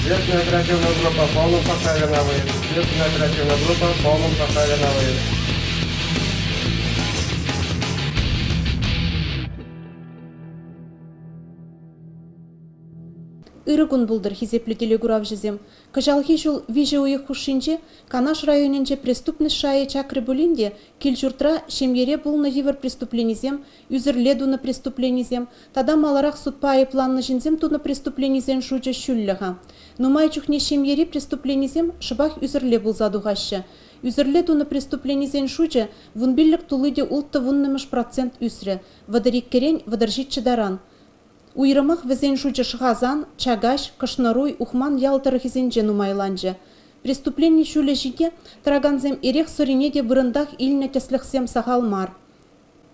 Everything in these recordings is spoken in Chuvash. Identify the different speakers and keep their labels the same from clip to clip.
Speaker 1: Следственная оперативная группа в полном составе на выезд. Следственная оперативная группа в полном составе на выезд.
Speaker 2: Ырӑ кун пултӑр, хисеплӗ телекуравҫӑсем! Кӑҫалхи ҫул виҫӗ уйӑх хушшинче Канаш районӗнче преступность шайӗ чакрӗ пулин те кил-ҫуртра, ҫемьере пулнӑ йывӑр преступленисем, ӳсӗрле тунӑ преступленисем тата маларах судпа айӑпланнӑ ҫынсем тунӑ преступленисен шучӗ ҫӳллӗ-ха. Нумай чухне ҫемьери преступленисем шӑпах ӳсӗрле пулса тухаҫҫӗ. Ӳсӗрле тунӑ преступленисен шучӗ вунпиллӗк тулли те улттӑ вуннӑмӗш процент ӳсрӗ, вӑтӑр иккӗрен вӑтӑр ҫиччӗ таран. Уйрӑмах вӗсен шучӗ Шӑхасан, Чакаҫ, Кӑшнӑруй, Ухман ял тӑрӑхӗсенче нумайланчӗ. Преступлени ҫулӗ ҫине тӑракансем эрех-сӑрине те вырӑнтах илнӗ тӗслӗхсем сахал мар.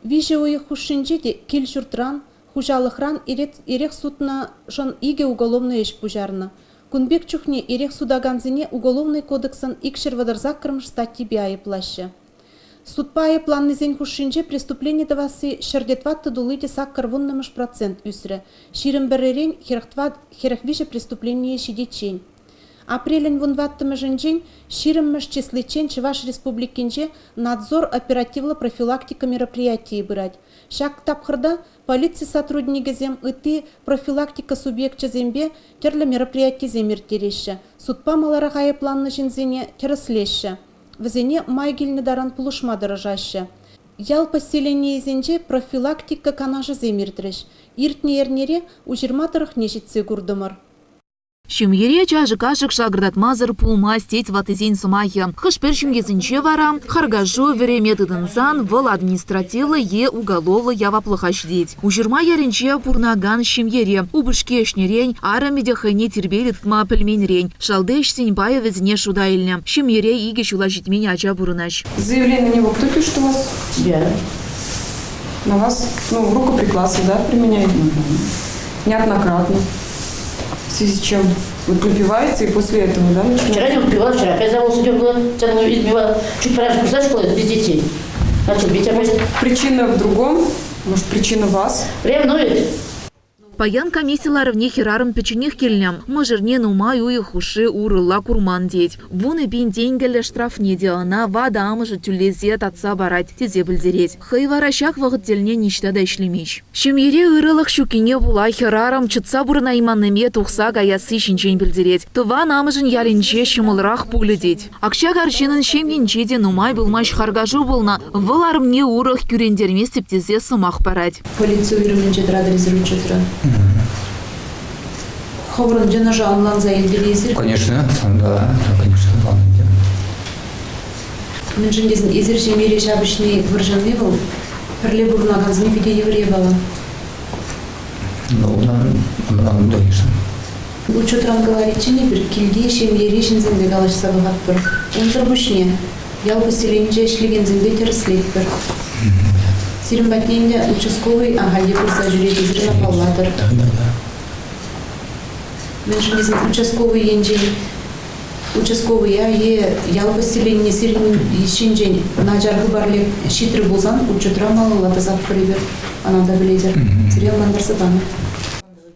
Speaker 2: Виҫӗ уйӑх хушшинче те кил-ҫуртран, хуҫалӑхран эрех сутнӑшӑн икӗ уголовнӑй ӗҫ пуҫарнӑ. Кун пек чухне эрех сутакансене Уголовнӑй кодексӑн икҫӗр вӑтӑр саккӑрмӗш статйипе айӑплаҫҫӗ. Судпа айӑпланнисен хушшинче преступлени тӑвасси ҫӗрте тӑваттӑ тулли те саккӑр вуннӑмӗш процент ӳсрӗ, ҫирӗм пӗрререн хӗрӗх виҫӗ преступление ҫитиччен. Апрелӗн вунтӑваттӑмӗшӗнчен ҫирӗммӗш числиччен Чӑваш Республикинче надзор оперативлӑ профилактика мероприятийӗ пырать. Ҫак тапхӑрта полици сотрудникӗсем ытти профилактика субъекчӗсемпе тӗрлӗ мероприятисем ирттереҫҫӗ, судпа маларах айӑпланнӑ ҫынсене тӗрӗслеҫҫӗ. Вӗсене май килнӗ таран пулӑшма тӑрӑшаҫҫӗ. Ял поселенийӗсенче профилактика канашӗсем иртрӗҫ. Иртнӗ эрнере Уҫырма тӑрӑхне ҫитсе куртӑмӑр.
Speaker 3: Ҫемьере чашӑк-кашӑк шакӑртатмасӑр пулмасть тет ваттисен сӑмахӗ. Хӑш-пӗр ҫемьесенче вара харкашу вӗреме тытӑнсан вӑл административлӑ е уголовлӑ яваплӑха ҫитет. Уҫырма ялӗнче пурӑнакан ҫемьере упӑшки ӗҫнӗрен, арӑмӗ те хӑйне тирпейлӗ тытма пӗлменрен шалти ӗҫсен пайӗ вӗсене шута илнӗ. Ҫемьере икӗ ҫула ҫитмен ача пурӑнать.
Speaker 4: Заявление на него кто пишет у вас?
Speaker 5: Я.
Speaker 4: На вас, ну, рукоприкладство, да, применяет? Неоднократно. В связи с чем? Вы выпиваете и после этого, да, начинаете?
Speaker 5: Вчера не выпивала, вчера опять за волосы дергала, тянула, избивала. Чуть пораньше пришла школа без детей. Начал бить опять.
Speaker 4: Причина в другом? Может, причина вас?
Speaker 5: Ревнует.
Speaker 3: Паян комисси ларӑвне хӗрарӑм пӗчченех килнӗ. Мӑшӑрне нумай уйӑх хушши урӑлла курман тет. Вунӑ пин тенкӗллӗ штрафне те ӑна ватӑ амӑшӗ тӳлесе татса парать тесе пӗлтерет. Хӑй вара ҫак вӑхӑт тӗлне ниҫта та ӗҫлемест. Ҫемьере ырӑлӑх ҫуккине пула хӗрарӑм чӑтса пурӑнайманнине тухса каясси ҫинчен пӗлтерет. Тӑван амӑшӗн ялӗнче ҫӑмӑлрах пулӗ тет. Ак ҫак арҫыннӑн ҫемйинче те нумай пулмасть харкашу пулнӑ. Вӑл арӑмне урӑх кӳрентерместӗп тесе сӑмах парать.
Speaker 2: Полици уйрӑмӗнче тӑратӑр эсир учетра. Хӑвӑрӑн йӑнӑша ӑнланса илтӗр-и эсир?
Speaker 6: Конечно, да, конечно, ӑнланнӑ.
Speaker 2: Мӗншӗн тесен эсир ҫемьере ҫапӑҫни, вӑрҫӑнни вӑл пӗрле пурӑнакансене питӗ йывӑр япала.
Speaker 6: Ну, ӑнланнӑ, конечно.
Speaker 2: Учетран кӑлариччен эпир килти ҫемьери ҫынсемпе калаҫса пӑхатпӑр. Унсӑр пуҫне ял поселенинче ӗҫлекенсемпе тӗрӗслетпӗр. Сирӗн патне ӗнтӗ участковӑй ахаль те пырса ҫӳрет, эсир ӑна паллатӑр.
Speaker 6: Да, да, да.
Speaker 2: Мӗншӗн тесен участковӑй енчен участковӑя е ял поселенине сирӗн ҫинчен начар хыпар ҫитрӗ пулсан учетра малалла тӑсатпӑр эпир. Ӑна та пӗлетӗр. Сире ӑнлантарса панӑ.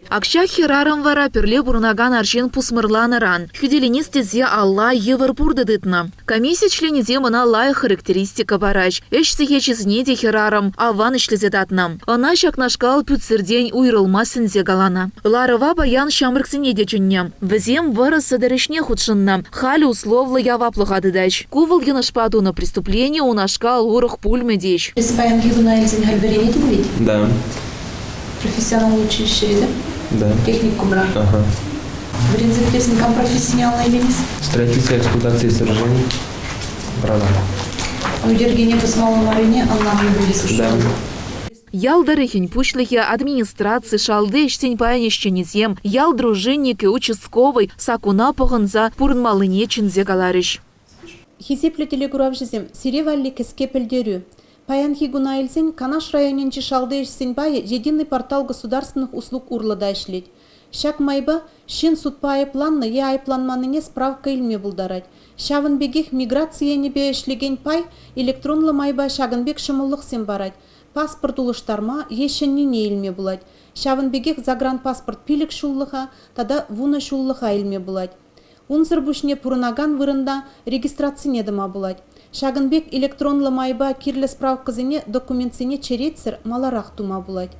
Speaker 3: Ак ҫак хӗрарӑм вара пӗрле пурӑнакан арҫын пусмӑрланӑран хӳтӗленес тесе алла йывӑр пуртӑ тытнӑ. Комисси членӗсем ӑна лайӑх характеристика параҫ. Ӗҫ сехечӗсене те хӗрарӑм аван ӗҫлесе татнӑ. Ӑна ҫакнашкал пӳтсӗртен уйрӑлма сӗнсе каланӑ. Ларӑва паян ҫамрӑксене те чӗннӗ. Вӗсем вӑрӑ сӑтӑр ӗҫне хутшӑннӑ. Халь условлӑ яваплӑха тытаҫ. Ку вӑл йӑнӑшпа тунӑ преступлени унашкал урӑх пулмӗ теҫ.
Speaker 2: Эс паянхи куна илсен халь вӗренетӗн вӗт?
Speaker 7: Да.
Speaker 2: Профессионал училищӗре те?
Speaker 7: Да.
Speaker 2: Техникумра?
Speaker 7: Ага.
Speaker 2: Вӗренсе пӗтерсен кам профессине алла илеймест?
Speaker 7: Строительство, эксплуатация сооружений. Права.
Speaker 2: Ну, йӗркене пӑсмалла маррине ӑнланнӑ пуль тесе
Speaker 7: Да.
Speaker 3: Ял тӑрӑхӗн пуҫлӑхӗ, администраци, шалти ӗҫсен пайӗн ӗҫченӗсем, ял дружинникӗ, участковӑй саккуна пӑхӑнса пурӑнмаллине чӗнсе каларӗҫ.
Speaker 2: Хисеплӗ телекуравҫӑсем, сире валли кӗске пӗлтерӳ. Паянхи куна илсен Канаш районӗнчи шалти ӗҫсен пайӗ Единый портал государственных услуг урлӑ та ӗҫлет. Ҫак майпа ҫын судпа айӑпланнӑ е айӑпланманнине справка илме пултарать. Ҫавӑн пекех миграци енӗпе ӗҫлекен пай электронлӑ майпа ҫакӑн пек ҫӑмӑллӑхсем парать. Паспорт улӑштарма е ҫӗннине илме пулать. Ҫавӑн пекех загранпаспорт 5 ҫуллӑха тата 10 ҫуллӑха илме пулать. Унсӑр пуҫне пурӑнакан вырӑнта регистрацине тӑма пулать. Ҫакӑн пек электронлӑ майпа кирлӗ справкӑсене документсене черетсӗр маларах тума пулать.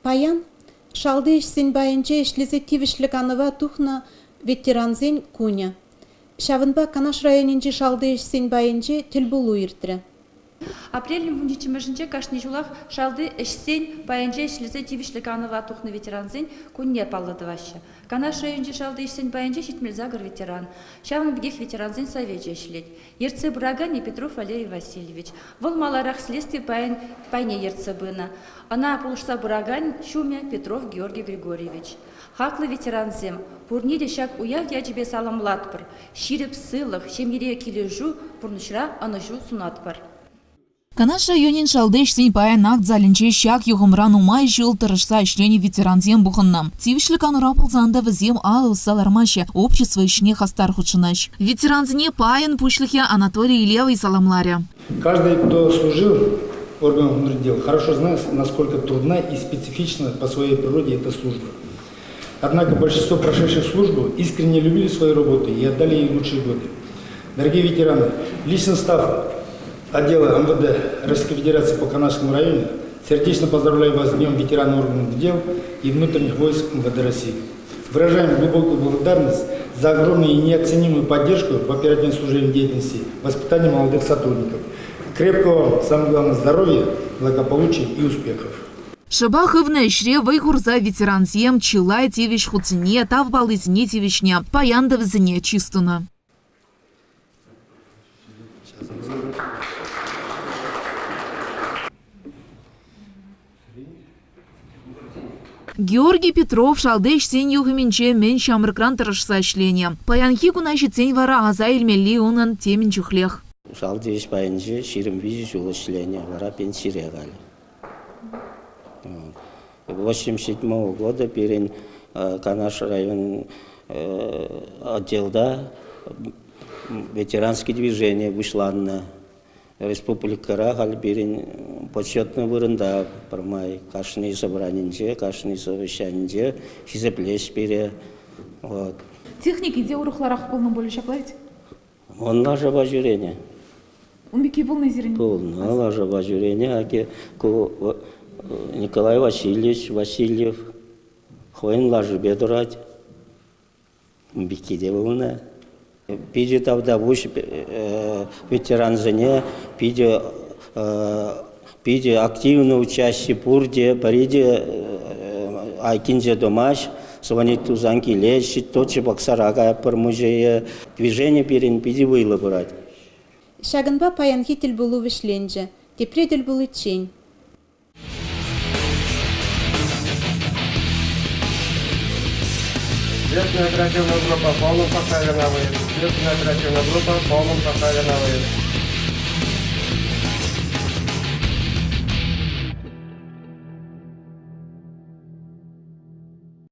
Speaker 2: Паян шалти ӗҫсен пайӗнче ӗҫлесе тивӗҫлӗ канӑва тухнӑ ветерансен кунӗ. Ҫавӑнпа Канаш районӗнчи шалти ӗҫсен пайӗнче тӗлпулу иртрӗ.
Speaker 8: Апрелӗн 17-мӗшӗнче кашни ҫулах шалти ӗҫсен пайӗнче ӗҫлесе тивӗҫлӗ канӑва тухнӑ ветерансен кунне паллӑ тӑваҫҫӗ. Канаш районӗнчи шалти ӗҫсен пайӗнче 78 ветеран. Ҫавӑн пекех ветерансен совечӗ ӗҫлет. Ертсе пыраканӗ Петров Валерий Васильевич. Вӑл маларах следстви пайӗн пайне ертсе пынӑ. Ӑна пулӑшса пыракан ҫумӗ Петров Георгий Григорьевич. Хаклӑ ветерансем, пурне те ҫак уяв ячӗпе саламлатпӑр, ҫирӗп сывлӑх, ҫемьере килӗшӳ, пурнӑҫра ӑнӑҫу сунатпӑр.
Speaker 3: Канаш районӗн шалти ӗҫсен пайӗн акт залӗнче ҫак юхӑмра нумай ҫул тӑрӑшса ӗҫленӗ ветерансем пухӑннӑ. Тивӗҫлӗ канура пулсан та вӗсем алӑ усса лармаҫҫӗ, общество ӗҫне хастар хутшӑнаҫҫӗ. Ветерансене пайӑн пуҫлӑхӗ Анатолий Левый саламларӗ.
Speaker 9: Каждый, кто служил в органах внутренних дел, хорошо знает, насколько трудна и специфична по своей природе эта служба. Однако большинство прошедших службу искренне любили свою работу и отдали ей лучшие годы. Дорогие ветераны, личный состав отдела МВД Российской Федерации по Канашскому району сердечно поздравляю вас с Днем ветерана органов дел и внутренних войск МВД России. Выражаем глубокую благодарность за огромную и неоценимую поддержку в оперативной служебной деятельности, воспитании молодых сотрудников. Крепкого, самое главное, здоровья, благополучия и успехов.
Speaker 3: Шӑпа хывнӑ ӗҫре вӑй хурса ветерансем чылай тивӗҫ хутсене, тав паллисене тивӗҫнӗ. Паян та вӗсене чыс тунӑ. Георгий Петров шалти ӗҫсен юхӑмӗнче мӗн ҫамрӑкран тӑрӑшса ӗҫленӗ. Паянхи куна ҫитсен вара аса илмелли унӑн темӗн чухлех.
Speaker 10: Шалти ӗҫ пайӗнче 23 ҫул ӗҫленӗ, вара пенсире халь. 87 года пирӗн Канаш район отделта ветеранский движение пуҫланнӑ. Республикӑра халь пирӗн почетный вырӑнта пӗрмай кашни собранинче, кашни совещанинче хисеплеҫ пире. Вот.
Speaker 4: Техники те урӑхларах пулнӑ пулӗ ҫапла ведь?
Speaker 10: Он лашапа ҫӳренӗ.
Speaker 4: Ун пекки пулнӑ сирӗн?
Speaker 10: Пулнӑ, лашапа ҫӳренӗ. Аки ку Николай Васильевич Васильев хӑйӗн лашипе тӑрать. Ун пекки те пулнӑ. Питӗ тавтапуҫ ветерансене, питӗ питӗ активно учащи пурте, пӗри те айккинче тӑмасть. Звонить тусан килет, тотчӗ пӑхсара каятпӑр музее. Движени пирӗн питӗ вӑйлӑ пырать.
Speaker 2: Ҫакӑнпа паянхи тӗлпулу вӗҫленчӗ. Тепре тӗл пуличчен.
Speaker 1: Следственная оперативная группа в полном составе на выезд. Следственная оперативная группа в полном составе на выезд.